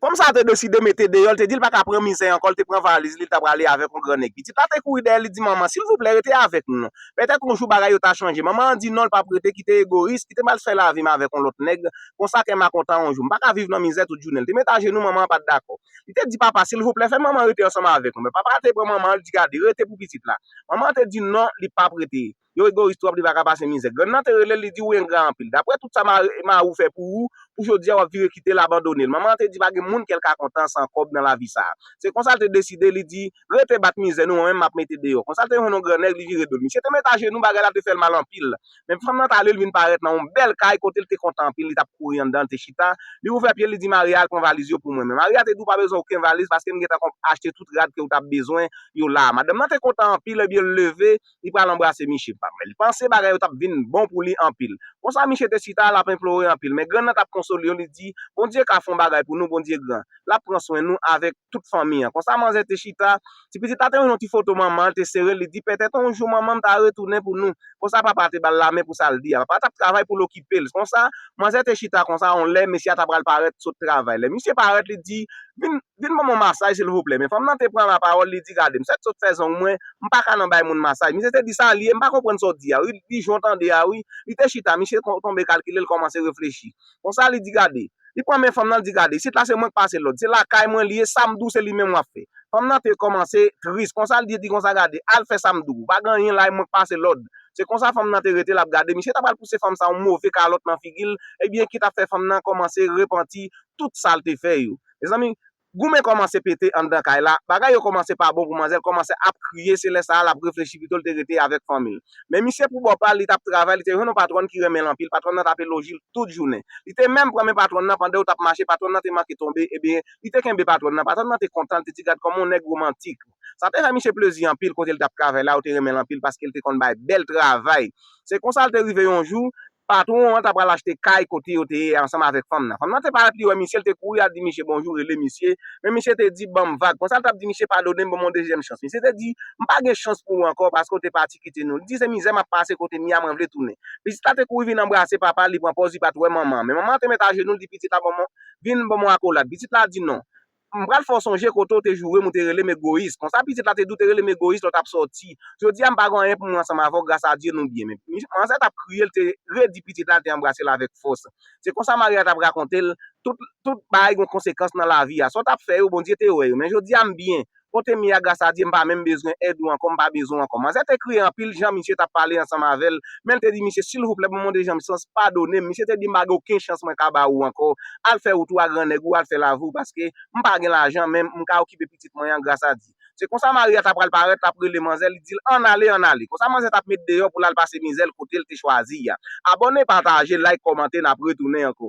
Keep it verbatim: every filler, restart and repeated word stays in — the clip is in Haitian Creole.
Fanm sa a te deside mete deyò, li te di l pa ka pran mizè ankò, li te pran valiz li, li t ap prale avèk yon gran nèg. Pitit la te kouri dèyè l, li di, "Manman, silvouplè, rete avèk nou non. Petèt yon jou bagay yo ta chanje." Manman an di, "Non, l p ap rete, kite egoyis, kite m al fè lavi m avèk yon lòt nèg, konsa kè m a kontan yon jou. M pa ka viv nan mizè tout jounen." Li te met ajenou, manman an pa t dakò. Li te di, "Papa, silvouplè, fè manman rete ansanm avèk nou." Men papa a te pran manman an, li di, "Gade, rete pou pitit la." Manman an te di, "Non, li p ap rete. Yo egoyis twòp, li pa ka pase mizè." Grann nan te rele l, li di, "Ou engra anpil. Daprè tout sa ma-, mari w fè pou ou, pou jodi a w ap vire kite l, abandone l. Manman an te di pa gen moun kè l ka kontan san kòb nan lavi sa a." Se konsa l te deside, li di, "Rete bat mizè nou, mwen menm m ap mete deyò." Konsa l te jwenn yon gran nèg, li vire do l. Misye te met ajenou, bagay la te fè l mal anpil. Men fanm nan t ale, l vin parèt nan yon bèl kay kote l te kontan anpil, li t ap kouri anndan, l te chita. Li ouvè pye l, li di Maria, "Al pran valiz yo pou mwen." Men Maria te di, "Ou pa bezwen okenn valiz paske m gentan konp-, achte tout rad ke w t ap bezwen yo la a." Madanm nan te kontan anpil, ebyen l leve, li pral anbrase misye. Pa, men li panse bagay yo t ap vin bon pou li anpil. Konsa misye te chita, l ap enplore anpil. Men grann nan t ap konsole yo, li di, "Bondye ka fè yon bagay pou nou, Bondye gran. L ap pran swen nou avèk tout fanmi an." Konsa manzè te chita, ti pitit la te jwenn yon ti foto manman l, te sere l, li di, "Petèt yon jou manman m ta retounen pou nou." Konsa papa te ba l lamen pou sa l di a. Papa t ap travay pou l okipe l. Konsa, manzè te chita konsa, yon lè mesye a ta pral parèt sot travay. Lè misye parèt, li di, "Vin, vin ban mwen masaj, silvouplè." Men fanm nan te pran lapawòl, li di, "Gade, m sot, sot fè zong mwen, m pa ka nan bay moun masaj." Misye te di, "Sa l ye? M pa konprann sa w di a wi." Li di, "Jan w tande a wi." Li te chita, misye kon-, tonbe kalkile, l kòmanse reflechi. Konsa, li di, "Gade." Li pran men fanm nan, li di, "Gade, isit la se mwen k pase lòd. Se lakay mwen li ye, sa m di w se li menm w ap fè." Fanm nan te kòmanse tris. Konsa, li di konsa, "Gade, al fè sa m di w. Pa gen anyen la, e mwen k pase lòd." Se konsa fanm nan te rete, l ap gade. Misye ta pral pouse fanm sa yon move kalòt nan figi l, ebyen ki t ap fè fanm nan kòmanse repanti tout sa l te fè yo. Mezanmi, goumen kòmanse pete anndan kay la, bagay yo kòmanse pa bon pou manzè, l kòmanse ap kriye, se lè sa a l ap reflechi pito l te rete avèk fanmi l. Men misye pou bò pa l, li t ap travay, li te jwenn yon patwòn ki renmen l anpil, patwòn nan t ap eloji l tout jounen. Li te menm pran men patwòn nan pandan yo t ap mache, patwòn nan te manke tonbe, ebyen, li te kenbe patwòn nan, patwòn nan te kontan, li te di, "Gad kòman yon nèg womantik." Sa te fè misye plezi anpil kote l t ap travay la, yo te renmen l anpil paske l te konn bay bèl travay. Se konsa l te rive yon jou, patwon an ta pral achte kay kote yo te ye ansanm avèk fanm nan. Fanm nan te parèt, li wè misye, l te kouri al di misye bonjou, rele misye, men misye te di, "Ban m vag." Konsa l t ap di misye, "Padone m, ban m yon dezyèm chans." Misye te di, "M pa gen chans pou ou ankò paske w te pati kite nou." Li di, "Se mizè m ap pase kote m ye a, mwen vle tounen." Pitit la te kouri vin anbrase papa l, li pran pòz li pa t wè manman an. Men manman an te met ajenou l, di, "Pitit la, ban m, vin ban m yon akolad." Pitit la di, "Non. M pral fè w sonje kote w te joure m, ou te rele m egoyis. Konsa pitit la te di w te rele m egoyis lè w t ap sòti. Jodi a, m pa gen anyen pou mwen ansanm avè w, gras a Dye nou byen." Men manzè t ap kriye, l te redi pitit la, l te anbrase l avèk fòs. Se konsa Maria t ap rakonte l, tout, tout bagay gen konsekans nan lavi a. Sa w t ap fè yo, Bondye te wè yo. Men jodi a, m byen. Kote m ye a, gras a Dye, m pa menm bezwen èd ou ankò, m pa bezwen w ankò. Manzè te kriye anpil jan misye t ap pale ansanm avè l, men l te di misye, "Silvouplè, ban m yon dezyèm chans, padone m." Misye te di, "M pa gen okenn chans mwen ka ba ou ankò. Al fè wout ou a, gran nèg, ou al fè lavi w, paske m pa gen lajan, men m ka okipe pitit mwen an, gras a Dye." Se konsa Maria t ap pral parèt, l ap rele manzè, li di l, "Ann ale, ann ale." Konsa manzè t ap met deyò pou l al pase mizè l kote l te chwazi a. Abòne, pataje, like, kòmante, n ap retounen ankò.